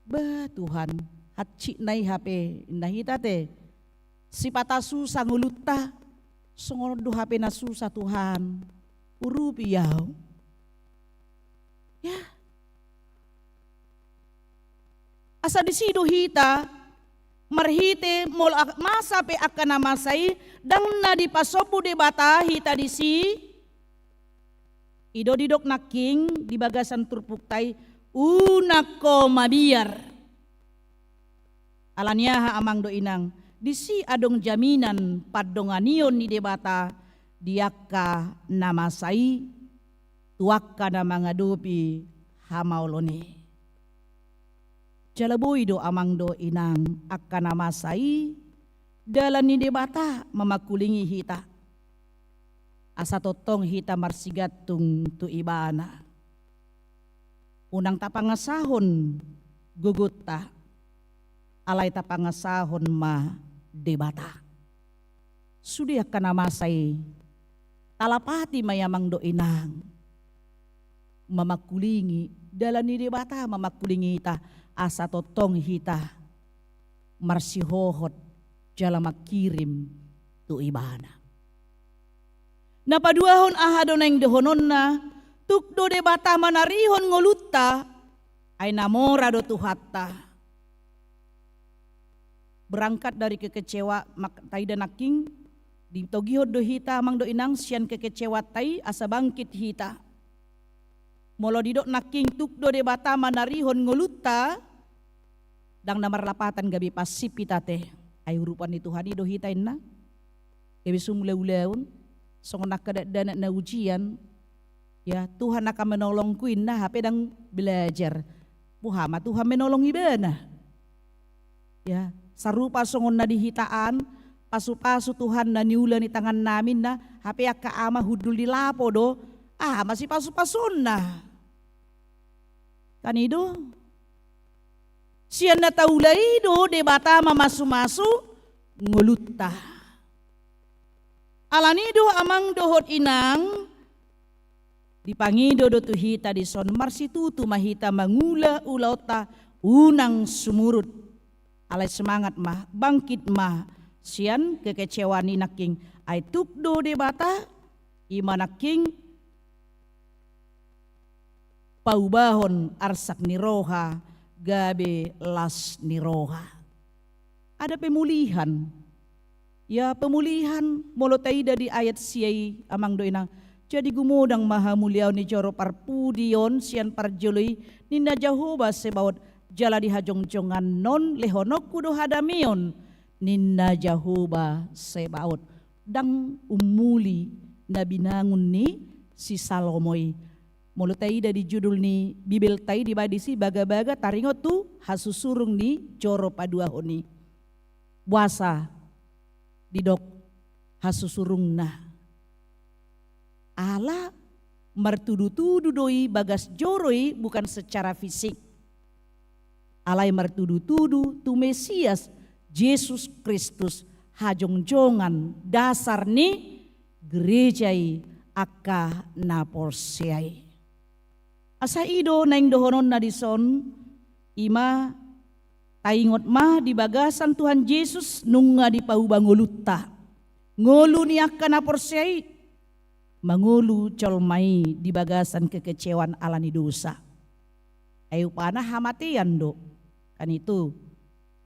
Bah Tuhan, hansit na i hape, inna hita ate. Sipata susah ngolunta, songon on do hape na susah Tuhan. Urupi au. Ya. Asa disi do hita, marhite molo ak-, masa pe angka na masa i, ndang na dipasombu Debata hita disi, i do didok nangkin di bagasan turpukta i, unang ho mabiar. Alani aha amang dohot inang, disi adong jaminan pandonganion ni Debata di angka na masa i, tu angka na mangadopi hamaolon i. Jala boi do amang dohot inang angka na masa i, dalan ni Debata mamangkulingi hita. Asa tongtong hita marsigantung tu Ibana. Unang tapangasahon gogonta, alai tapangasahon ma Debata. Sude angka na masa i, talapati ma i amang dohot inang. Mamangkulingi, dalan ni Debata mamangkulingi hita, asa tongtong hita marsihohot jala mangkirim tu Ibana. Na paduahon aha do naeng dohononna, tuk do Debata manarihon ngolunta, ai na mora do Tuhanta. Berangkat dari kekecewa, mak-, taida nangkin, ditogihon do hita amang dohot inang sian kekecewaanta i asa bangkit hita. Molo didok nangkin tuk do Debata manarihon ngolunta, ndang na marlapatan gabe pansip hita ate. Ai urupan ni Tuhan i do hita inna. Gabe so mangula ulaon, songon angka dakdanak na ujian, ya, Tuhan akan menolongku inna, hape ndang belajar. Boha ma Tuhan menolong ibana. Ya, sarupa songon na di hita an, pasupasu Tuhan na niula ni tangan nami inna, hape angka ama hundul di lapo do, aha ma sipasupasuonna. Kan i do. Sian na taula i do Debata mamasumasu ngolunta. Alani do amang dohot inang, dipangido do tu hita dison, marsitutu ma hita mangula ulaonta unang sumurut. Alai semangat ma, bangkit ma sian kekecewaan i nangkin. Ai tuk do Debata, i ma nangkin paubahon arsak ni roha gabe las ni roha. Ada pemulihan. Ya, pemulihan, molo taida di ayat sia i, amang dohot inang. Jadi gumodang ma hamuliaon ni joro parpudi on sian parjolo i, ninna Jahowa Sebaot, jala di hajongjongannon lehononku do hadameon, ninna Jahowa Sebaot. Ndang ummuli na binangun ni si Salomo i. Molo taida di judul ni Bibelta i, dibaen disi bagabaga taringot tu hasusurung ni joro paduahon i. Boasa didok hasusurungna? Ala martudutudu do i bagas joro i, bukan secara fisik. Alai martudutudu tu Mesias, Jesus Kristus, hajongjongan dasar ni gereja i, angka na porsea i. Asa i do naeng dohononna dison, i ma, taingot ma di bagasan Tuhan Jesus nunga dipauba ngolunta. Ngolu ni angka na porsea i, mangolu jolma i di bagasan kekecewaan ala ni dosa. Ai upana hamatean do, kan itu.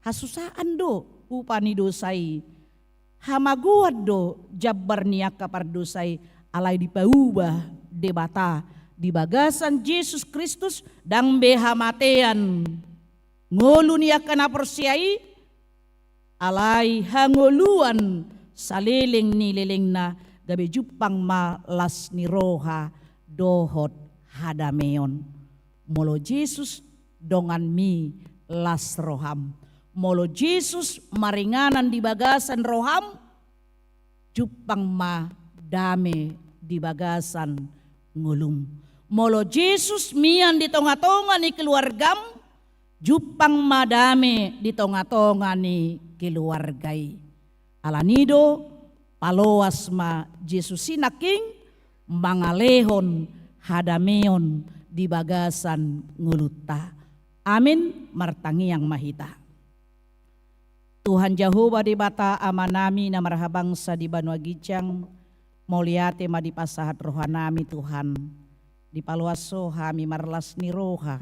Hasusaan do upa ni dosa i. Hamagoan do jambar ni angka pardosa i, alai dipauba Debata di bagasan Jesus Kristus, ndang be hamatean ngolu ni angka na porsea i, alai hangoluan saleleng ni lelengna, gabe jumpang ma las ni roha dohot hadameon. Molo Jesus donganmi, las roham. Molo Jesus maringanan di bagasan roham, jumpang ma dame di bagasan ngolum. Molo Jesus mian di tongatonga ni keluargam, jumpang ma dame di tongatonga ni keluarga i. Alani do, paloas ma Jesus i nangkin mangalehon hadameon di bagasan ngolunta. Amin. Martangiang ma hita. Tuhan Jahowa Debata Amanami na marhabangsa di banua ginjang, mauliate ma dipasahat rohanami Tuhan. Dipaloas Ho hami marlas ni roha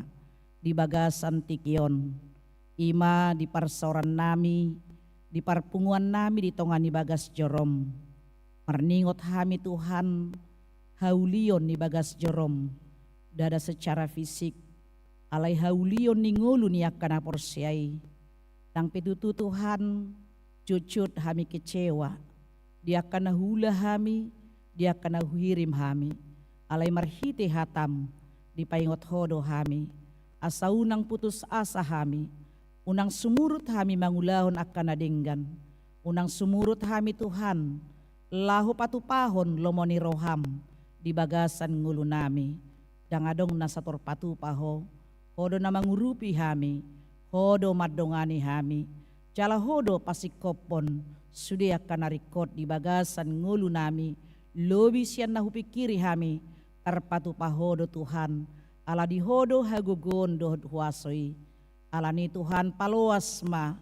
di bagasan tingki on, i ma di parsaorannami, di parpunguannami di tonga ni bagas jorom. Marningot hami Tuhan, haulion ni bagas jorom, ndada secara fisik, alai haulion ni ngolu ni angka na porsea i. Ndang pe tutu Tuhan, jotjot hami kecewa di angka na huula hami, di angka na huhirim hami. Alai marhite hatam, dipaingot Ho do hami. Asa unang putus asa hami, unang sumurut hami mangulahon angka na denggan. Unang sumurut hami Tuhan, laho patupahon lomo ni roham di bagasan ngolunami. Ndang adong na sator patupa Ho. Ho do na mangurupi hami, Ho do mandongani hami, jala Ho do pasingkophon sude angka na ringkot di bagasan ngolunami, lobi sian na hupingkiri hami. Tarpatupa Ho do Tuhan, ala di Ho do hagogoon dohot huaso i. Alani Tuhan, paloas ma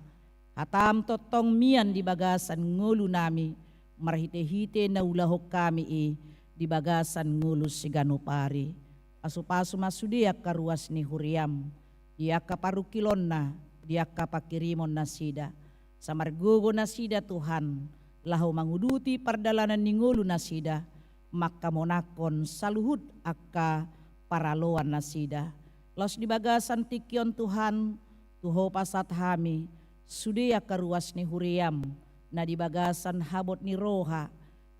hatam tongtong mian di bagasan ngolunami, marhitehite na ulahon hami i di bagasan ngolu siganup ari. Pasupasu ma sude angka ruas ni huriam, di angka parungkilonna, di angka pangkirimon nasida. Asa margogo nasida Tuhan, laho manguduti pardalanan ni ngolu nasida, mangkamonangkon saluhut angka paraloan nasida. Laos di bagasan tingki on Tuhan, tu Ho pasahat hami sude angka ruas ni huriam, na di bagasan habot ni roha,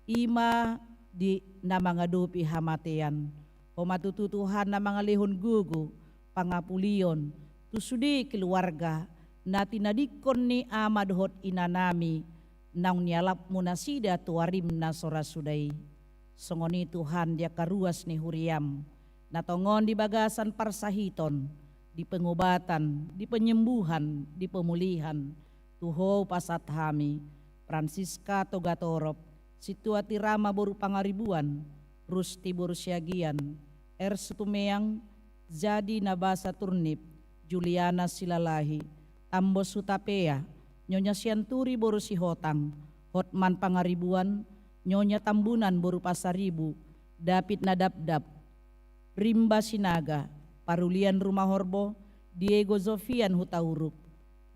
i ma di na mangadopi hamatean. Ho ma tutu Tuhan na mangalehon gogo, pangapulion, tu sude keluarga, na tinadingkon ni ama dohot inanami, naung nialapmu nasida tu arim na so ra suda i. Songon i Tuhan di angka ruas ni huriam, na tongon di bagasan parsahiton, di pengobatan, di penyembuhan, di pemulihan, tu Ho pasahat hami, Francisca Togatorop, Sintua Tirama boru Pangaribuan, Rusti boru Siagian, R Situmeang, Jadi Nabasa Turnip, Juliana Silalahi, Tambos Hutapea, Nyonya Sianturi boru Sihotang, Hotman Pangaribuan, Nyonya Tambunan boru Pasaribu, David Nadapdap, Rimba Sinaga, Parulian Rumahorbo, Diego Zofian Hutauruk,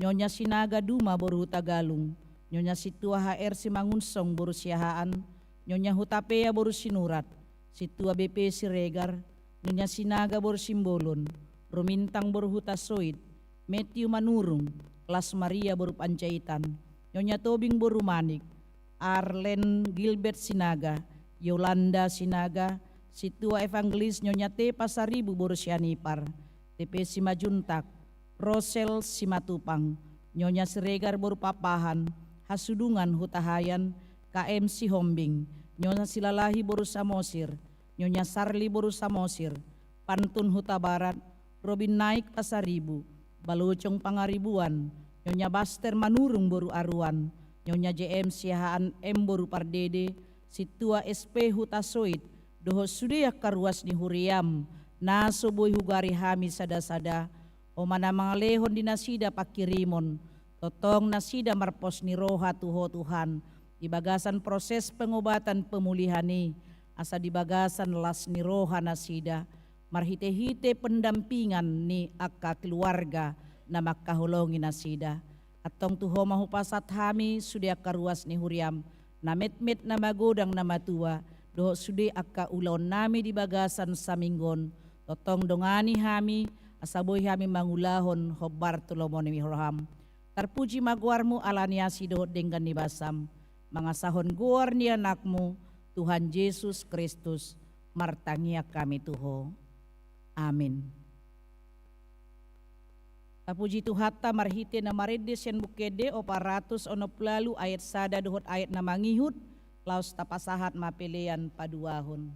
Nyonya Sinaga Duma boru Hutagalung, Nyonya Sintua H R Simangunsong boru Siahaan, Nyonya Hutapea boru Sinurat, Sintua B P Siregar, Nyonya Sinaga boru Simbolon, Rumintang boru Hutasoit, Matthew Manurung, Las Maria boru Panjaitan, Nyonya Tobing boru Manik, Arlen Gilbert Sinaga, Yolanda Sinaga, Sintua Evangelis Nyonya T Pasaribu boru Sianipar, T P Simanjuntak, Rosel Simatupang, Nyonya Siregar boru Papahan, Hasudungan Hutahaean, K M Sihombing, Nyonya Silalahi boru Samosir, Nyonya Sarli boru Samosir, Pantun Hutabarat, Robin Naik Pasaribu, Balocong Pangaribuan, Nyonya Baster Manurung boru Aruan, Nyonya J M Siahaan M boru Pardede, Sintua S P Hutasoit, dohot sude angka ruas ni huriam, na so boi hugari hami sada-sada, Ho ma na mangalehon di nasida pangkirimon, tongtong nasida marpos ni roha tu Ho Tuhan, di bagasan proses pengobatan pemulihan i, asa di bagasan las ni roha nasida, marhite-hite pendampingan ni angka keluarga na mangkaholongi nasida. Antong tu Ho ma hupasahat hami sude angka ruas ni huriam, na metmet na magodang na matua, dohot sude angka ulaonnami di bagasan saminggu on, tongtong dongani hami, asa boi hami mangulahon hombar tu lomo ni roham. Tarpuji ma goarmu ala ni asi dohot denggan ni basam, mangasahon goar ni anakmu, Tuhan Jesus Kristus, martangiang hami tu Ho. Amin. Tapuji Tuhanta marhite na marende sian Buku Ende opat ratus onom pulu ualu ayat sada dohot ayat na mangihut, laos tapasahat ma pelean paduahon.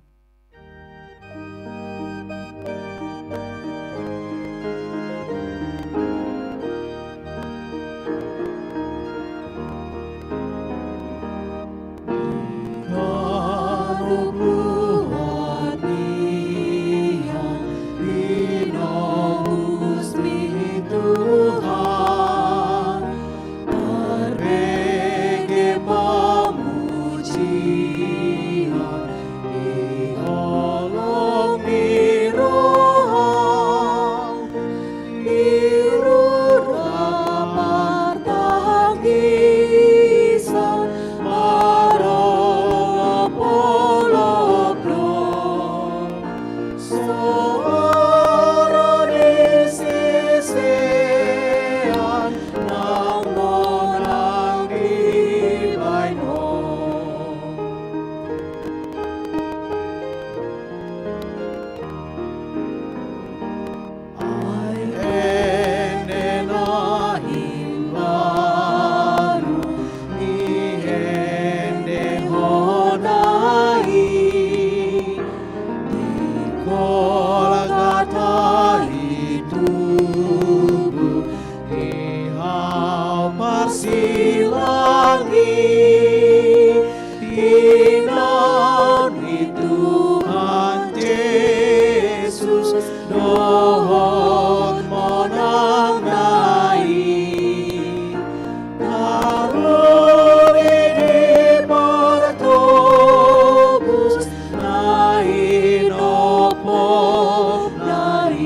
Ai ende na imbaru ni ende hona i, di Golgata i tubu di hau parsilang i, tinodohon ni Tuhan Jesus dohot monangna i, tarlumobi di partobus na inompona i.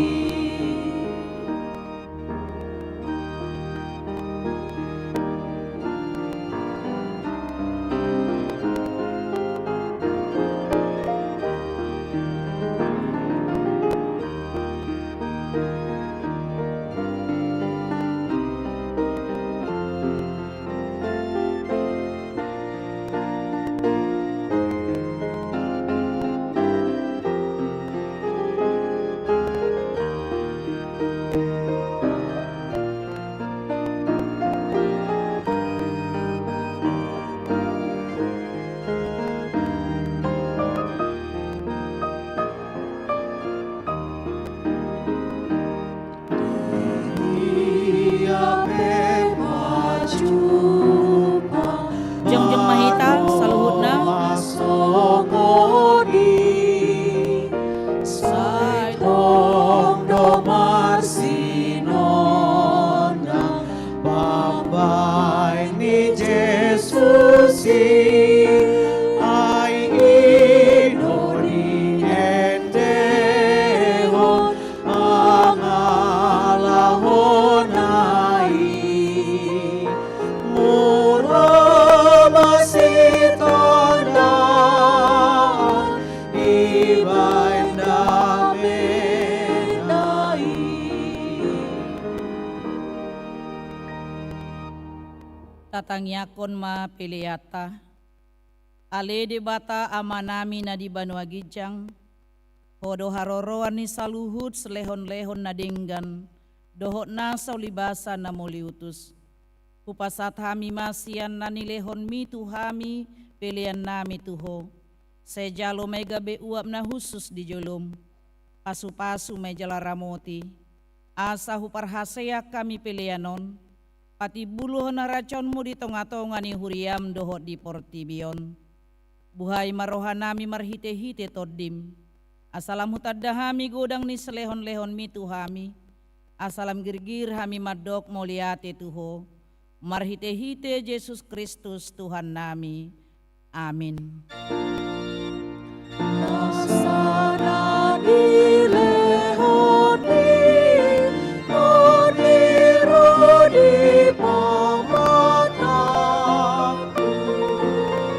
Jongjong ma hita saluhutna. Sai tong do marsinondang pambaen ni Jesus i, ai i do diendehon. Tatangiangkon ma peleanta. Ale Debata Amanami na di banua ginjang, Ho do haroroan ni saluhut silehonlehon na denggan dohot nasa ulibasa na moliutus. Hupasahat hami ma sian na nilehonMi tu hami peleannami tu Ho. Sai jalo ma i gabe uap na hushus di joloM. Pasupasu ma i jala ramoti, asa huparhaseang hami pelean on patimbulhon harajaonMu di tongatonga ni huriaM dohot di portibi on. Buhai ma rohanami marhitehite TondiM, asa lam hutanda hami godang ni silehonlehonMi tu hami, asa lam girgir hami mandok mauliate tu Ho, marhitehite Jesus Kristus Tuhannami. Amin. Nasa na nilehonMi, on ni ro di pamatangku,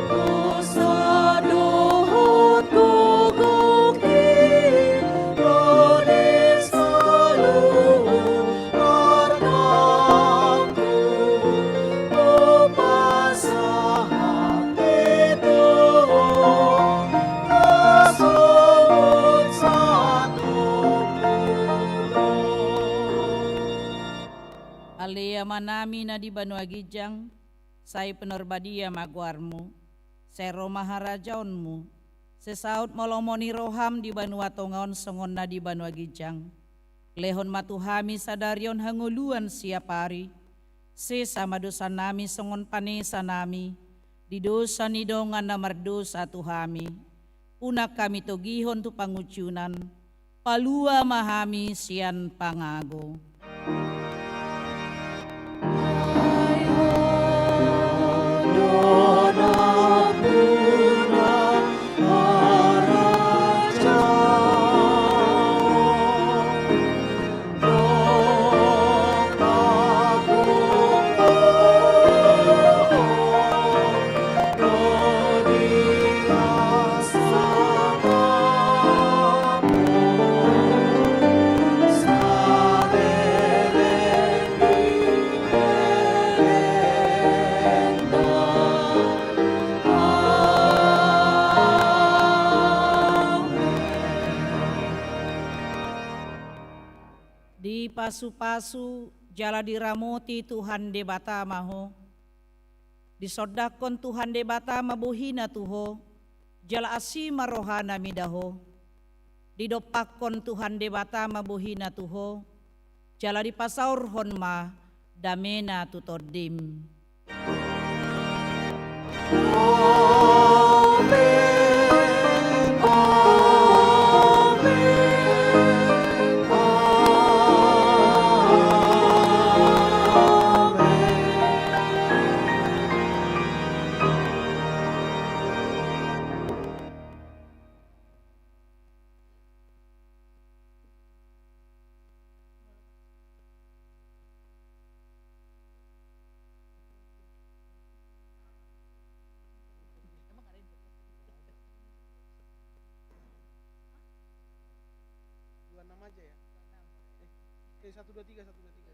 dosa dohot gogok ni ro di saluhut artangku, hupasahat i tu Ho, na songon satumpuk. Ale Amanami na di banua ginjang, sai pinarbadia ma goarMu. Sai ro ma harajaonMu. Sai saut ma lomo ni rohaM di banua tonga on songon na di banua ginjang. Lehon ma tu hami sadari on hangoluan siapari. Sesa ma dosanami songon panesanami di dosa ni dongan na mardosa tu hami. Unang hami togihon tu pangunjunan. Palua ma hami sian pangago. Dipasupasu jala diramoti Tuhan Debata ma ho. Disondangkon Tuhan Debata ma bohiNa tu ho, jala asi ma rohaNa mida ho. Didompakkon Tuhan Debata ma bohiNa tu ho, jala dipasaorhon ma dameNa tu tondim. Dua enam aja ya? Eh, eh, satu dua tiga, satu dua tiga.